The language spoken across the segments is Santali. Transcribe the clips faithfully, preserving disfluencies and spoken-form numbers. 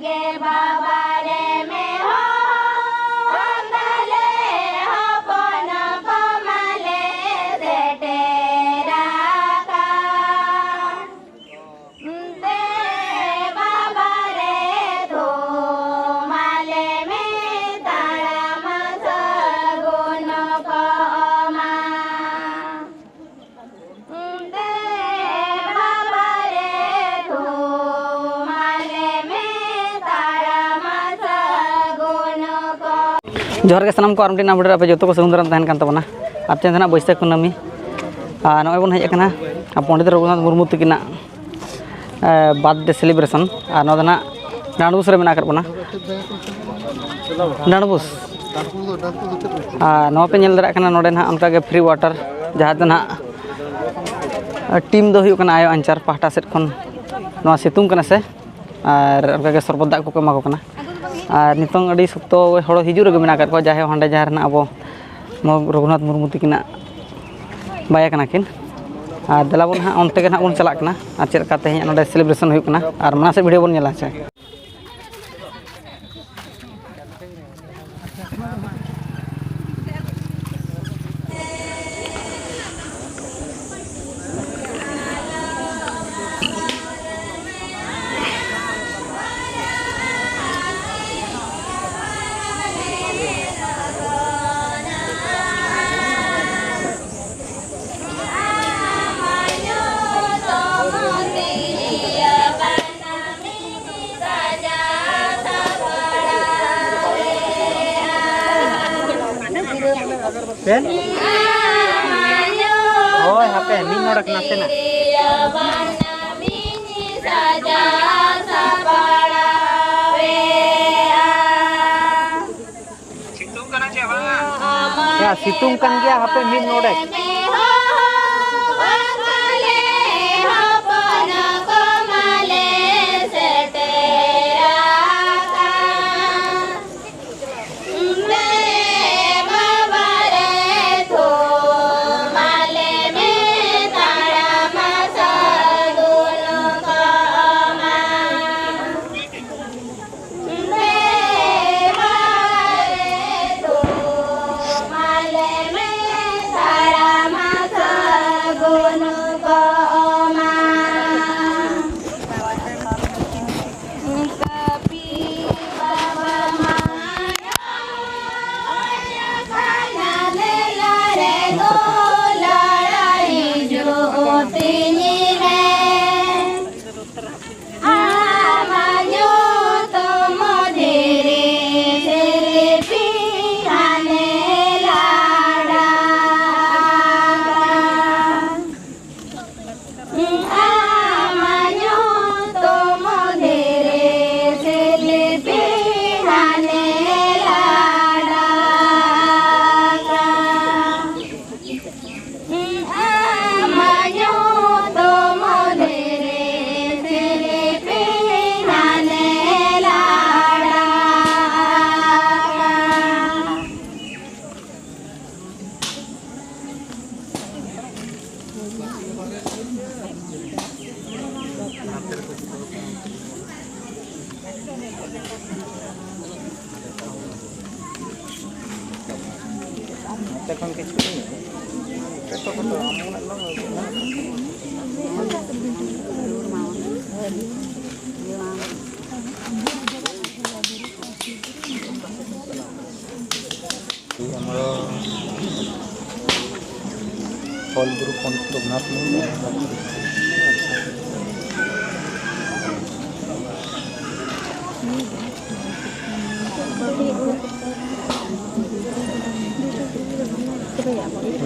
ᱜᱮ ᱵᱟᱵᱟ ᱨᱮ ᱢᱮ ᱦᱚ, ᱟᱢ ᱫᱟᱞᱮ ᱦᱚᱯᱚᱱ ᱠᱚ ᱢᱟᱞᱮ ᱥᱮᱴᱮᱨ ᱟᱠᱟᱱ᱾ ᱫᱮ ᱵᱟᱵᱟ ᱨᱮ ᱫᱷᱩᱢᱟᱞᱮ ᱢᱮ ᱛᱟᱲᱟᱢ ᱥᱟᱹᱜᱩᱱ ᱠᱚ ᱢᱟ᱾ ᱫᱮ ᱵᱟᱵᱟ ᱨᱮ ᱫᱷᱩᱢᱟᱞᱮ ᱢᱮ ᱛᱟᱲᱟᱢ ᱥᱟᱹᱜᱩᱱ ᱠᱚ᱾ ᱡᱚᱦᱟᱨ ᱜᱮ ᱥᱟᱱᱟᱢ ᱠᱚ, ᱟᱨ ᱢᱤᱫᱴᱮᱱ update ᱨᱮ ᱟᱯᱮ ᱡᱚᱛᱚ ᱠᱚ ᱥᱟᱹᱜᱩᱱ ᱫᱟᱨᱟᱢ ᱛᱟᱦᱮᱱ ᱠᱟᱱ ᱛᱟᱵᱚᱱᱟ᱾ ᱟᱨ ᱛᱮᱦᱮᱧ ᱫᱚ ᱱᱟᱜ ᱵᱟᱹᱭᱥᱟᱹᱠᱷ ᱠᱩᱱᱟᱹᱢᱤ, ᱟᱨ ᱱᱚᱜᱼᱚᱭ ᱵᱚᱱ ᱦᱮᱡ ᱟᱠᱟᱱᱟ ᱯᱚᱱᱰᱤᱛ ᱨᱚᱜᱷᱩᱱᱟᱛᱷ ᱢᱩᱨᱢᱩ ᱛᱟᱹᱠᱤᱱᱟᱜ, ᱮ, birthday celebration, ᱟᱨ ᱱᱚᱣᱟ ᱫᱚ ᱱᱟᱜ ᱰᱟᱸᱰᱵᱩᱥ ᱨᱮ ᱢᱮᱱᱟᱜ ᱟᱠᱟᱫ ᱵᱚᱱᱟ᱾ ᱰᱟᱸᱰᱵᱩᱥ᱾ ᱟᱨ ᱱᱚᱣᱟ ᱯᱮ ᱧᱮᱞ ᱫᱟᱲᱮᱭᱟᱜ ᱠᱟᱱᱟ, ᱱᱚᱰᱮ ᱱᱟᱦᱟᱜ ᱚᱱᱠᱟᱜᱮ free water, ᱡᱟᱦᱟᱸ ᱫᱚ ᱱᱟᱦᱟᱜ team ᱫᱚ ᱦᱩᱭᱩᱜ ᱠᱟᱱᱟ ᱟᱭᱳ ᱟᱧᱪᱟᱨ ᱯᱟᱦᱴᱟ ᱥᱮᱫ ᱠᱷᱚᱱ᱾ ᱱᱚᱣᱟ ᱥᱤᱛᱩᱝ ᱠᱟᱱᱟ ᱥᱮ, ᱟᱨ ᱚᱱᱠᱟᱜᱮ ᱥᱚᱨᱵᱚᱛ ᱫᱟᱜ ᱠᱚᱠᱚ ᱮᱢᱟ ᱠᱚ ᱠᱟᱱᱟ᱾ ᱟᱨ ᱱᱤᱛᱚᱝ ᱟᱹᱰᱤ ᱥᱚᱠᱛᱚ ᱦᱚᱲ ᱦᱤᱡᱩᱜ ᱨᱮᱜᱮ ᱢᱮᱱᱟᱜ ᱟᱠᱟᱫ ᱠᱚᱣᱟ, ᱡᱟᱦᱟᱸᱭ ᱦᱚᱸ ᱦᱟᱸᱰᱮ ᱡᱟᱦᱟᱸ ᱨᱮᱱᱟᱜ ᱟᱵᱚ ᱢᱚ-, ᱨᱚᱜᱷᱩᱱᱟᱛᱷ ᱢᱩᱨᱢᱩ ᱛᱟᱹᱠᱤᱱᱟᱜ ᱵᱟᱭᱟ ᱠᱟᱱᱟ ᱠᱤᱱ᱾ ᱟᱨ ᱫᱮᱞᱟ ᱵᱚᱱ ᱦᱟᱸᱜ ᱚᱱᱛᱮ ᱜᱮ ᱱᱟᱦᱟᱜ ᱵᱚᱱ ᱪᱟᱞᱟᱜ ᱠᱟᱱᱟ, ᱟᱨ ᱪᱮᱫ ᱞᱮᱠᱟ ᱛᱮᱦᱮᱧ ᱱᱚᱰᱮ celebration ᱦᱩᱭᱩᱜ ᱠᱟᱱᱟ, ᱟᱨ ᱢᱟᱲᱟᱝ ᱥᱮᱫ video ᱵᱚᱱ ᱧᱮᱞᱟ᱾ ᱟᱪᱪᱷᱟ᱾ ᱪᱮᱫ? ᱦᱳᱭ, ᱦᱟᱯᱮ, ᱢᱤᱫ ᱱᱚᱰᱮᱠ ᱱᱟᱥᱮᱱᱟᱜ᱾ ᱥᱤᱛᱩᱝ ᱠᱟᱱᱟ ᱪᱮ ᱵᱟᱝᱟ? ᱭᱟ, ᱥᱤᱛᱩᱝ ᱠᱟᱱ ᱜᱮᱭᱟ, ᱦᱟᱯᱮ ᱢᱤᱫ ᱱᱚᱰᱮᱠ᱾ ᱮᱠᱷᱚᱱ ᱠᱤᱪᱷᱩ ᱫᱤᱱ ᱯᱮᱴᱨᱳᱞ ᱯᱮᱴᱨᱳᱞ ᱟᱢ ᱚᱱᱟ ᱞᱚ ᱟᱢᱨᱚ ᱯᱷᱚᱞ ᱜᱩᱨᱩ ᱯᱚᱱᱰᱤᱛ ᱨᱚᱜᱷᱩᱱᱟᱛᱷ ᱢᱩᱨᱢᱩ᱾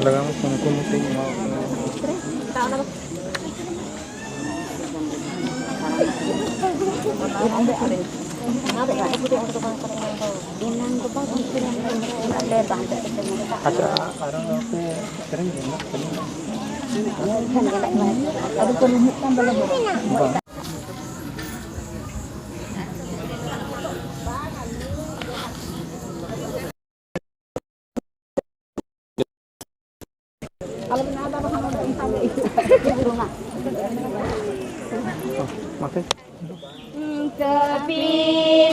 ᱞᱟᱜᱟᱣ ᱢᱮ, ᱠᱩᱢᱠᱩᱢ ᱛᱮᱧ ᱮᱢᱟᱣ ᱠᱚ ᱠᱟᱱᱟ᱾ ᱟᱪᱪᱷᱟ, ᱟᱨᱚ ᱯᱮ ᱥᱮᱨᱮᱧ ᱜᱮ ᱱᱟᱜ ᱠᱷᱟᱹᱞᱤ᱾ ᱟᱫᱚ ᱯᱮ ᱨᱩᱢᱩᱜ ᱠᱟᱱ ᱫᱚ᱾ ᱵᱟᱝ᱾ ᱠᱟᱹᱯᱤ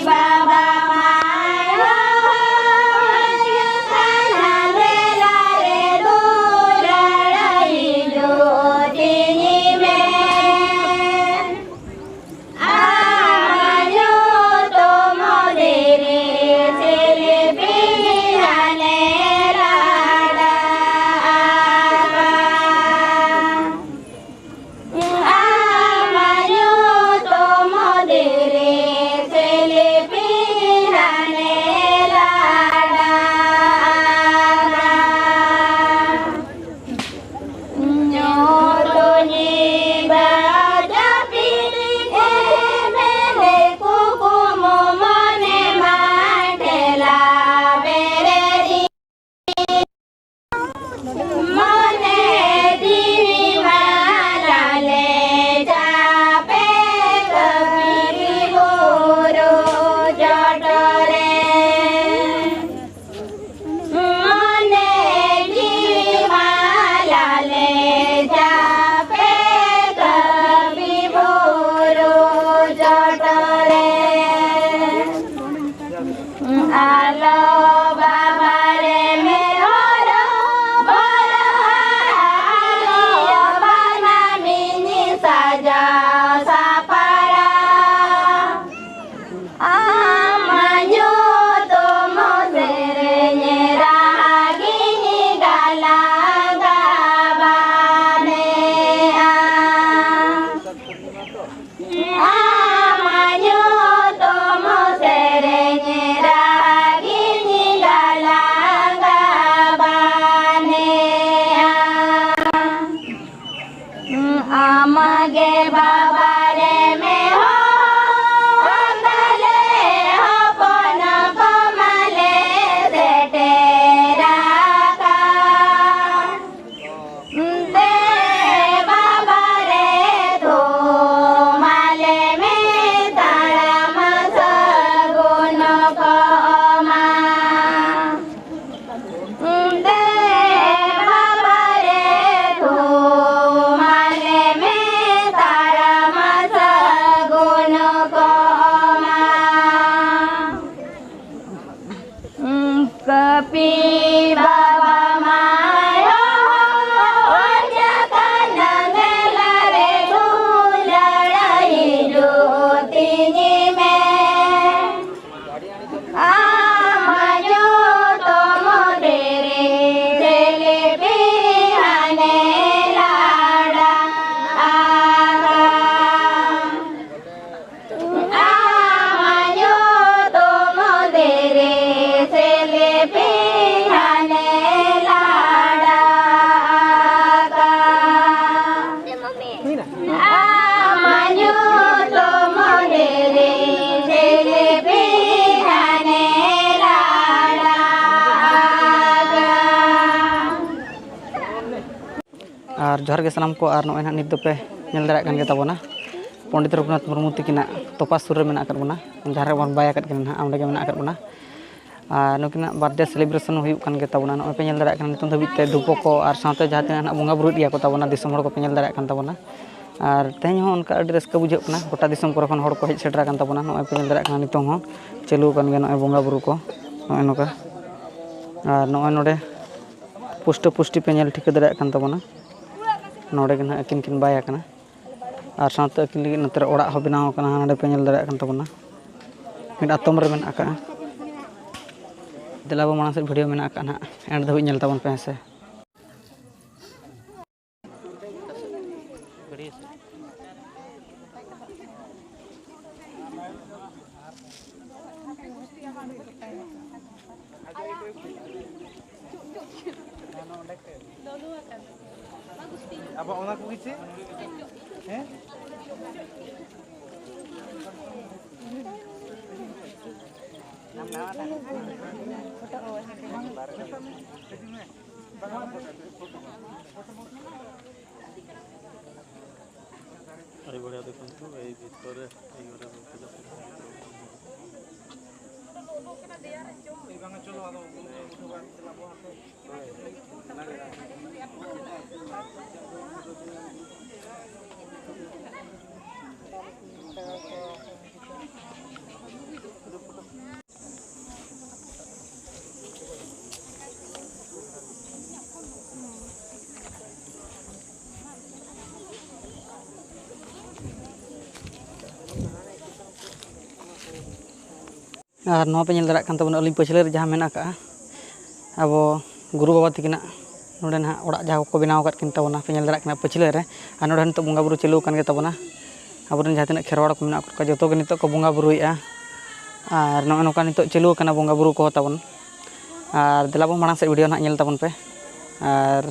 ᱵᱟᱵᱟ ᱢᱟᱭ ᱦᱚᱦᱚᱭ ᱠᱟᱱᱟ, ᱫᱮᱞᱟ ᱨᱮ ᱫᱩᱞᱟᱹᱲ ᱦᱤᱡᱩᱜ ᱛᱤᱧ ᱢᱮ᱾ ᱟᱢᱟᱜ ᱧᱩᱛᱩᱢ ᱫᱷᱤᱨᱤ ᱥᱤᱞᱯᱤᱧ ᱦᱟᱱᱮ ᱨᱟᱲᱟ ᱟᱠᱟ᱾ ᱟᱢᱟᱜ ᱧᱩᱛᱩᱢ ᱫᱷᱤᱨᱤ ᱥᱤᱞᱯᱤᱧ ᱦᱟᱱᱮ ᱨᱟᱲᱟ ᱟᱠᱟ᱾ ᱧᱩᱛᱩᱢ ᱵᱟᱡᱟ ᱯᱤᱨᱤᱧ ᱮᱢᱮᱞᱮ ᱠᱩᱠᱢᱩ ᱢᱚᱱᱮ ᱢᱟ ᱴᱷᱮᱞᱟ ᱵᱮᱨᱮᱫ᱾ ᱢᱚᱱᱮ ᱡᱤᱣᱤ ᱢᱟ ᱞᱟᱞᱮ ᱪᱟᱯᱮ ᱠᱟᱹᱯᱤ ᱵᱩᱨᱩ ᱪᱚᱴᱨᱮ᱾ ᱢᱚᱱᱮ ᱡᱤᱣᱤ ᱢᱟ ᱞᱟᱞᱮ ᱪᱟᱯᱮ ᱠᱟᱹᱯᱤ ᱵᱩᱨᱩ ᱪᱚᱴᱨᱮ᱾ ᱟᱞᱚ ᱵᱟᱵᱟᱨᱮ ᱢᱮ ᱦᱚᱨᱚ ᱯᱤ ᱵᱟᱵᱟ ᱢᱟᱭ ᱦᱚᱦᱚ ᱚᱡᱟᱜ ᱠᱟᱱᱟ ᱢᱮᱞᱟ ᱨᱮ ᱫᱩᱞᱟᱹᱲ ᱦᱤᱡᱩᱜ ᱛᱤᱧ ᱢᱮ᱾ ᱟᱢ ᱧᱩᱛᱩᱢ ᱫᱷᱤᱨᱤ ᱡᱤᱞᱤᱯᱤ ᱦᱟᱱᱮ ᱞᱟᱲᱟ ᱟᱠᱟ᱾ ᱟᱢ ᱧᱩᱛᱩᱢ ᱫᱷᱤᱨᱤ ᱡᱤᱞᱤᱯᱤ ᱦᱟᱱᱮ ᱞᱟᱲᱟ ᱟᱠᱟ᱾ ᱟᱢ ᱧᱩᱛᱩᱢ ᱫᱷᱤᱨᱤ ᱡᱤᱞᱤᱯᱤ ᱦᱟᱱᱮ ᱞᱟᱲᱟ ᱟᱠᱟ᱾ ᱟᱨ ᱡᱚᱦᱟᱨ ᱜᱮ ᱥᱟᱱᱟᱢ ᱠᱚ᱾ ᱟᱨ ᱱᱚᱜᱼᱚᱭ ᱱᱟᱦᱟᱜ ᱱᱤᱛ ᱫᱚᱯᱮ ᱧᱮᱞ ᱫᱟᱲᱮᱭᱟᱜ ᱠᱟᱱ ᱜᱮ ᱛᱟᱵᱚᱱᱟ, ᱯᱚᱱᱰᱤᱛ ᱨᱚᱜᱷᱩᱱᱟᱛᱷ ᱢᱩᱨᱢᱩ ᱛᱤᱠᱤᱱᱟᱜ ᱛᱚᱯᱟ ᱥᱩᱨ ᱨᱮ ᱢᱮᱱᱟᱜ ᱟᱠᱟᱫ ᱵᱚᱱᱟ, ᱡᱟᱦᱟᱸ ᱨᱮᱵᱚᱱ ᱵᱟᱭ ᱟᱠᱟᱫ ᱠᱤᱱᱟ ᱱᱟᱦᱟᱜ, ᱚᱸᱰᱮ ᱜᱮ ᱢᱮᱱᱟᱜ ᱟᱠᱟᱫ ᱵᱚᱱᱟ᱾ ᱟᱨ ᱱᱩᱠᱤᱱᱟᱜ ᱵᱟᱨᱛᱷᱰᱮ ᱥᱮᱞᱤᱵᱨᱮᱥᱚᱱ ᱦᱩᱭᱩᱜ ᱠᱟᱱ ᱜᱮ ᱛᱟᱵᱚᱱᱟ᱾ ᱱᱚᱜᱼᱚᱭ ᱯᱮ ᱧᱮᱞ ᱫᱟᱲᱮᱭᱟᱜ ᱠᱟᱱᱟ ᱱᱤᱛᱚᱝ ᱫᱷᱟᱹᱵᱤᱡ ᱛᱮ ᱫᱷᱩᱯᱚ ᱠᱚ ᱟᱨ ᱥᱟᱶᱛᱮ ᱡᱟᱦᱟᱸ ᱛᱤᱱᱟᱹᱜ ᱱᱟᱦᱟᱜ ᱵᱚᱸᱜᱟ ᱵᱩᱨᱩᱭᱮᱫ ᱜᱮᱭᱟ ᱠᱚ ᱛᱟᱵᱚᱱᱟ, ᱫᱤᱥᱚᱢ ᱦᱚᱲ ᱠᱚᱯᱮ ᱧᱮᱞ ᱫᱟᱲᱮᱭᱟᱜ ᱠᱟᱱ ᱛᱟᱵᱚᱱᱟ᱾ ᱟᱨ ᱛᱮᱦᱮᱧ ᱦᱚᱸ ᱚᱱᱠᱟ ᱟᱹᱰᱤ ᱨᱟᱹᱥᱠᱟᱹ ᱵᱩᱡᱷᱟᱹᱜ ᱠᱟᱱᱟ, ᱜᱚᱴᱟ ᱫᱤᱥᱚᱢ ᱠᱚᱨᱮ ᱠᱷᱚᱱ ᱦᱚᱲ ᱠᱚ ᱦᱮᱡ ᱥᱮᱴᱮᱨ ᱟᱠᱟᱱ ᱛᱟᱵᱚᱱᱟ᱾ ᱱᱚᱜᱼᱚᱭ ᱯᱮ ᱧᱮᱞ ᱫᱟᱲᱮᱭᱟᱜ ᱠᱟᱱᱟ ᱱᱤᱛᱚᱝ ᱦᱚᱸ ᱪᱟᱹᱞᱩ ᱟᱠᱟᱱ ᱜᱮᱭᱟ ᱱᱚᱜᱼᱚᱭ ᱵᱚᱸᱜᱟ ᱵᱩᱨᱩ ᱠᱚ, ᱱᱚᱜᱼᱚᱭ ᱱᱚᱝᱠᱟ᱾ ᱟᱨ ᱱᱚᱜᱼᱚᱭ ᱱᱚᱰᱮ ᱯᱩᱥᱴᱟᱹ ᱯᱩᱥᱴᱤ ᱯᱮ ᱧᱮᱞ ᱴᱷᱤᱠᱟᱹ ᱫᱟᱲᱮᱭᱟᱜ ᱠᱟᱱ ᱛᱟᱵᱚᱱᱟ, ᱱᱚᱰᱮ ᱜᱮ ᱱᱟᱦᱟᱜ ᱟᱹᱠᱤᱱ ᱠᱤᱱ ᱵᱟᱭ ᱟᱠᱟᱱᱟ᱾ ᱟᱨ ᱥᱟᱶᱛᱮ ᱟᱹᱠᱤᱱ ᱞᱟᱹᱜᱤᱫ ᱱᱚᱛᱮ ᱨᱮ ᱚᱲᱟᱜ ᱦᱚᱸ ᱵᱮᱱᱟᱣ ᱟᱠᱟᱱᱟ, ᱱᱚᱰᱮ ᱯᱮ ᱧᱮᱞ ᱫᱟᱲᱮᱭᱟᱜ ᱠᱟᱱ ᱛᱟᱵᱚᱱᱟ, ᱢᱤᱫ ᱟᱛᱚᱢ ᱨᱮ ᱢᱮᱱᱟᱜ ᱟᱠᱟᱫᱼᱟ᱾ ᱫᱮᱞᱟ ᱵᱚ ᱢᱟᱲᱟᱝ ᱥᱮᱫ ᱵᱷᱤᱰᱤᱭᱳ ᱢᱮᱱᱟᱜ ᱟᱠᱟᱫᱼᱟ ᱱᱟᱦᱟᱜ, ᱮᱱᱰ ᱫᱷᱟᱹᱵᱤᱡ ᱧᱮᱞ ᱛᱟᱵᱚᱱ ᱯᱮ ᱦᱮᱸ ᱥᱮ᱾ ᱟᱵᱚ ᱚᱱᱟ ᱠᱚᱜᱮ ᱪᱮᱫ? ᱦᱮᱸ? ଏଇଭଳିଆ ଦେଖନ୍ତୁ, ଏଇ ଭିତରେ, ଏଇ ଗୋଟେ ᱟᱨ ᱱᱚᱣᱟ ᱯᱮ ᱧᱮᱞ ᱫᱟᱲᱮᱭᱟᱜ ᱠᱟᱱ ᱛᱟᱵᱚᱱᱟ, ᱟᱹᱞᱤᱧ ᱯᱟᱹᱪᱷᱞᱟᱹ ᱨᱮ ᱡᱟᱦᱟᱸ ᱢᱮᱱᱟᱜ ᱟᱠᱟᱫᱼᱟ, ᱟᱵᱚ ᱜᱩᱨᱩ ᱵᱟᱵᱟ ᱛᱟᱹᱠᱤᱱᱟᱜ ᱱᱚᱰᱮ ᱱᱟᱦᱟᱜ ᱚᱲᱟᱜ ᱡᱟᱦᱟᱸ ᱠᱚᱠᱚ ᱵᱮᱱᱟᱣ ᱟᱠᱟᱫ ᱠᱤᱱ ᱛᱟᱵᱚᱱᱟ, ᱯᱮ ᱧᱮᱞ ᱫᱟᱲᱮᱭᱟᱜ ᱠᱟᱱᱟ ᱯᱟᱹᱪᱷᱞᱟᱹ ᱨᱮ᱾ ᱟᱨ ᱱᱚᱰᱮ ᱱᱤᱛᱚᱜ ᱵᱚᱸᱜᱟ ᱵᱩᱨᱩ ᱪᱟᱹᱞᱩ ᱟᱠᱟᱱ ᱜᱮ ᱛᱟᱵᱚᱱᱟ᱾ ᱟᱵᱚᱨᱮᱱ ᱡᱟᱦᱟᱸ ᱛᱤᱱᱟᱹᱜ ᱠᱷᱮᱨᱣᱟᱲ ᱠᱚ ᱢᱮᱱᱟᱜ ᱟᱠᱟᱫ ᱠᱚᱣᱟ, ᱡᱚᱛᱚ ᱜᱮ ᱱᱤᱛᱚᱜ ᱠᱚ ᱵᱚᱸᱜᱟ ᱵᱩᱨᱩᱭᱮᱫᱼᱟ᱾ ᱟᱨ ᱱᱚᱜᱼᱚᱭ ᱱᱚᱝᱠᱟ ᱱᱤᱛᱚᱜ ᱪᱟᱹᱞᱩ ᱟᱠᱟᱱᱟ ᱵᱚᱸᱜᱟ ᱵᱩᱨᱩ ᱠᱚᱦᱚᱸ ᱛᱟᱵᱚᱱ᱾ ᱟᱨ ᱫᱮᱞᱟ ᱵᱚᱱ ᱢᱟᱲᱟᱝ ᱥᱮᱫ video ᱱᱟᱦᱟᱜ ᱧᱮᱞ ᱛᱟᱵᱚᱱ ᱯᱮ᱾ ᱟᱨ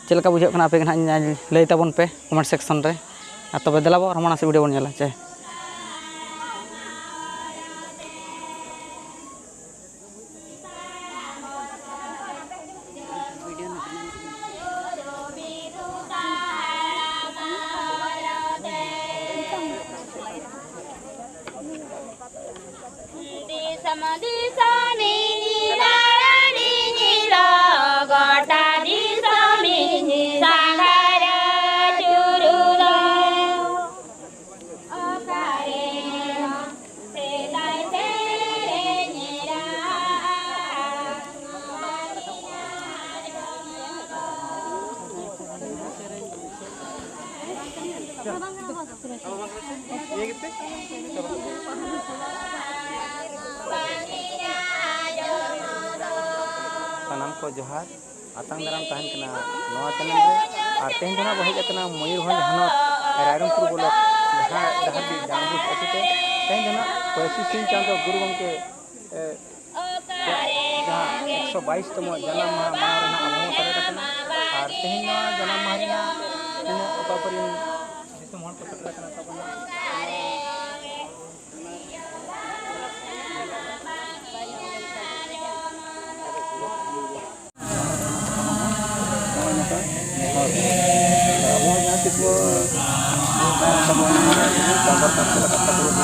ᱪᱮᱫ ᱞᱮᱠᱟ ᱵᱩᱡᱷᱟᱹᱜ ᱠᱟᱱᱟ ᱟᱯᱮ ᱜᱮ ᱱᱟᱦᱟᱜ ᱞᱟᱹᱭ ᱛᱟᱵᱚᱱ ᱯᱮ comment section ᱨᱮ᱾ ᱟᱨ ᱛᱚᱵᱮ ᱫᱮᱞᱟ ᱵᱚ ᱟᱨᱦᱚᱸ ᱢᱟᱲᱟᱝ ᱥᱮᱫ video ᱵᱚᱱ ᱧᱮᱞᱟ ᱪᱮ᱾ ᱫᱤᱥᱚᱢ ᱫᱤᱥᱚᱢᱤᱧ ᱫᱟᱬᱟᱱᱤᱧ ᱧᱤᱨᱚ, ᱜᱚᱴᱟ ᱫᱤᱥᱚᱢᱤᱧ ᱥᱟᱸᱜᱷᱟᱨ ᱟᱹᱪᱩᱨᱚᱜ᱾ ᱚᱠᱟᱨᱮ ᱥᱮᱫᱟᱭ ᱥᱮᱨᱮᱧ ᱨᱟᱦᱟ᱾ ᱥᱟᱱᱟᱢ ᱠᱚ ᱡᱚᱦᱟᱨ, ᱟᱛᱟᱝ ᱫᱟᱨᱟᱢ ᱛᱟᱦᱮᱱ ᱠᱟᱱᱟ ᱱᱚᱣᱟ channel ᱨᱮ᱾ ᱟᱨ ᱛᱮᱦᱮᱧ ᱫᱚ ᱱᱟᱜ ᱵᱚ ᱦᱮᱡ ᱟᱠᱟᱱᱟ ᱢᱚᱭᱩᱨᱵᱷᱚᱸᱡᱽ ᱦᱚᱱᱚᱛ, ᱨᱟᱭᱨᱚᱝᱯᱩᱨ block, ᱡᱟᱦᱟᱸ ᱰᱟᱦᱟᱨᱰᱤ ᱰᱟᱸᱰᱵᱳᱥ ᱟᱹᱛᱩ ᱛᱮ᱾ ᱛᱮᱦᱮᱧ ᱫᱚ ᱱᱟᱜ ᱯᱟᱹᱨᱥᱤ ᱥᱤᱧ ᱪᱟᱸᱫᱳ ᱜᱩᱨᱩ ᱜᱚᱢᱠᱮ, ᱮ, ᱡᱟᱦᱟᱸ ᱮᱠᱥᱚ ᱵᱟᱭᱤᱥ ᱛᱚᱢᱚ ᱡᱟᱱᱟᱢ ᱢᱟᱦᱟ ᱢᱟᱱᱟᱣ ᱨᱮᱱᱟᱜ ᱟᱵᱚ ᱦᱚᱸ ᱥᱮᱞᱮᱫ ᱟᱠᱟᱱᱟ᱾ ᱟᱨ ᱛᱮᱦᱮᱧ ᱱᱚᱣᱟ ᱡᱟᱱᱟᱢ ᱢᱟᱦᱟ ᱨᱮᱱᱟᱜ ᱛᱤᱱᱟᱹᱜ ᱚᱠᱟ ᱠᱚᱨᱮᱱ ᱫᱤᱥᱚᱢ ᱦᱚᱲ ᱠᱚ ᱥᱮᱴᱮᱨ ᱟᱠᱟᱱᱟ ᱛᱟᱵᱚᱱᱟ᱾ ᱱᱚᱜᱼᱚᱭ ᱱᱚᱝᱠᱟ ᱱᱮᱦᱚᱨ᱾ ᱟᱵᱚ ᱦᱚᱸ ᱡᱟᱦᱟᱸ ᱛᱤᱥ ᱵᱚ ᱪᱟᱸᱫᱳ ᱨᱟᱠᱟᱵ ᱪᱮᱫ ᱞᱮᱠᱟ ᱛᱟᱵᱚᱱ᱾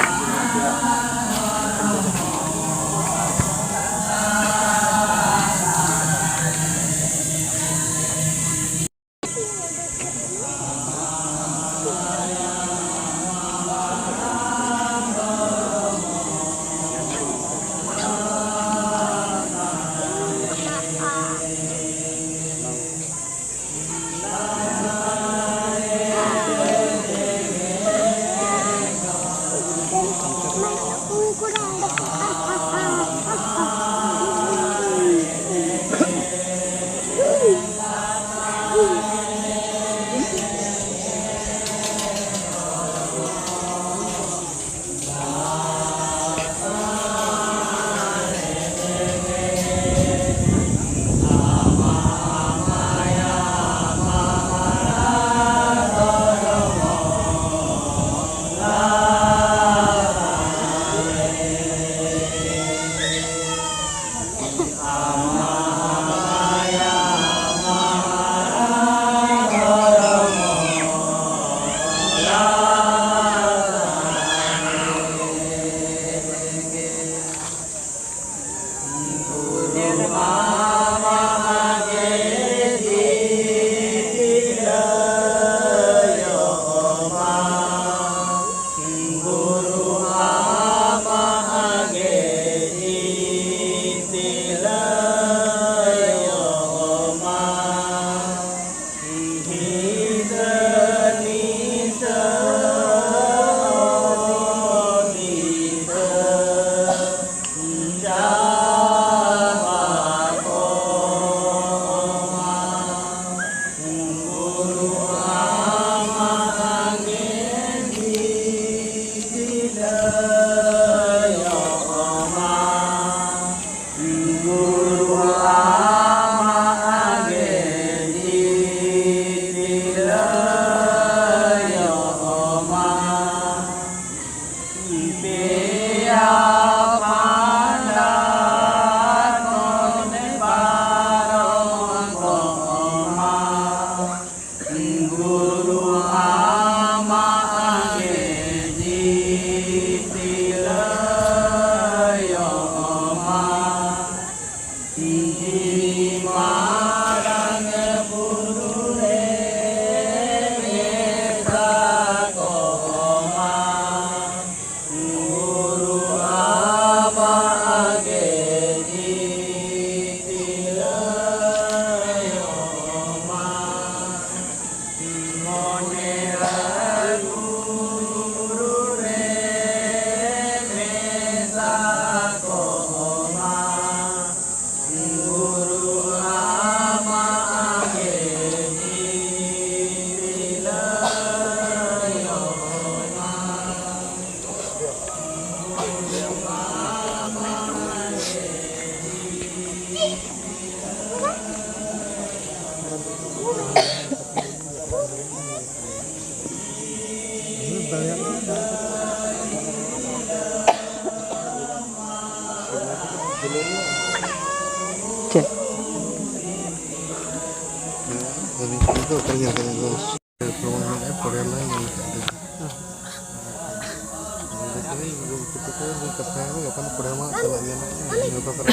ᱪᱮᱫ? ᱠᱟᱛᱷᱟ ᱜᱟᱯᱟ ᱯᱚᱨᱮ ᱢᱟ ᱪᱟᱞᱟᱜ ᱜᱮᱭᱟ ᱱᱟᱜ ᱡᱚᱛᱚ ᱥᱟᱨᱟ᱾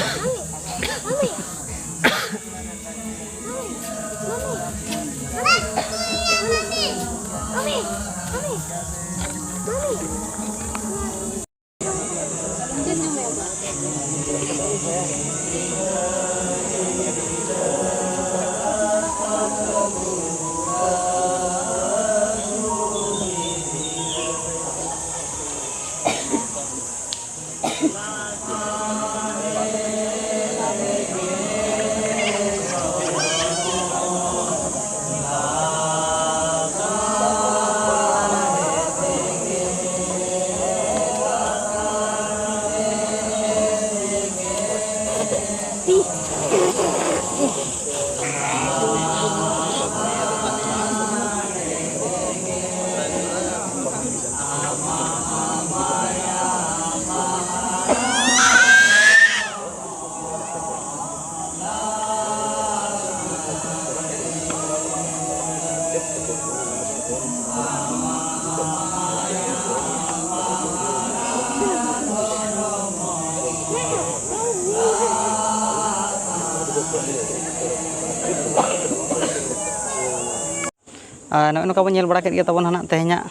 ᱟᱨ ᱱᱚᱜᱼᱚᱭ ᱱᱚᱝᱠᱟ ᱵᱚᱱ ᱧᱮᱞ ᱵᱟᱲᱟ ᱠᱮᱫ ᱜᱮᱭᱟ ᱛᱟᱵᱚᱱ ᱦᱟᱸᱜ ᱛᱮᱦᱮᱧᱟᱜ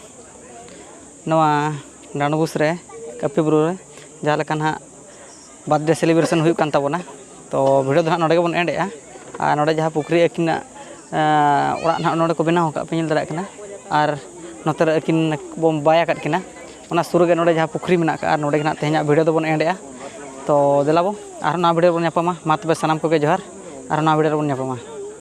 ᱱᱚᱣᱟ ᱰᱟᱸᱰᱵᱩᱥ ᱨᱮ ᱠᱟᱹᱯᱤ ᱵᱩᱨᱩ ᱨᱮ ᱡᱟᱦᱟᱸ ᱞᱮᱠᱟ ᱱᱟᱦᱟᱜ ᱵᱟᱨᱛᱷᱰᱮ ᱥᱮᱞᱤᱵᱨᱮᱥᱚᱱ ᱦᱩᱭᱩᱜ ᱠᱟᱱ ᱛᱟᱵᱚᱱᱟ᱾ ᱛᱚ ᱵᱷᱤᱰᱤᱭᱳ ᱫᱚ ᱦᱟᱸᱜ ᱱᱚᱰᱮ ᱜᱮᱵᱚᱱ ᱮᱱᱰᱮᱜᱼᱟ᱾ ᱟᱨ ᱱᱚᱰᱮ ᱡᱟᱦᱟᱸ ᱯᱩᱠᱷᱨᱤ ᱟᱹᱠᱤᱱᱟᱜ ᱚᱲᱟᱜ ᱱᱟᱦᱟᱜ ᱱᱚᱰᱮ ᱠᱚ ᱵᱮᱱᱟᱣ ᱟᱠᱟᱫ ᱯᱮ ᱧᱮᱞ ᱫᱟᱲᱮᱭᱟᱜ ᱠᱟᱱᱟ᱾ ᱟᱨ ᱱᱚᱛᱮ ᱨᱮ ᱟᱹᱠᱤᱱ ᱵᱚᱱ ᱵᱟᱭ ᱟᱠᱟᱫ ᱠᱤᱱᱟ, ᱚᱱᱟ ᱥᱩᱨ ᱨᱮᱜᱮ ᱱᱚᱰᱮ ᱡᱟᱦᱟᱸ ᱯᱩᱠᱷᱨᱤ ᱢᱮᱱᱟᱜ ᱟᱠᱟᱫᱼᱟ, ᱟᱨ ᱱᱚᱰᱮ ᱜᱮ ᱱᱟᱦᱟᱜ ᱛᱮᱦᱮᱧᱟᱜ ᱵᱷᱤᱰᱤᱭᱳ ᱫᱚᱵᱚᱱ ᱮᱱᱰᱮᱜᱼᱟ᱾ ᱛᱚ ᱫᱮᱞᱟ ᱵᱚ ᱟᱨᱦᱚᱸ ᱱᱟᱣᱟ ᱵᱷᱤᱰᱤᱭᱳ ᱨᱮᱵᱚᱱ ᱧᱟᱯᱟᱢᱟ᱾ ᱢᱟ ᱛᱚᱵᱮ ᱥᱟᱱᱟᱢ ᱠᱚᱜᱮ ᱡᱚᱦᱟᱨ, ᱟᱨᱦᱚᱸ ᱱᱟᱣᱟ ᱵᱷᱤᱰᱤᱭᱳ ᱨᱮᱵᱚᱱ ᱧᱟᱯᱟᱢᱟ᱾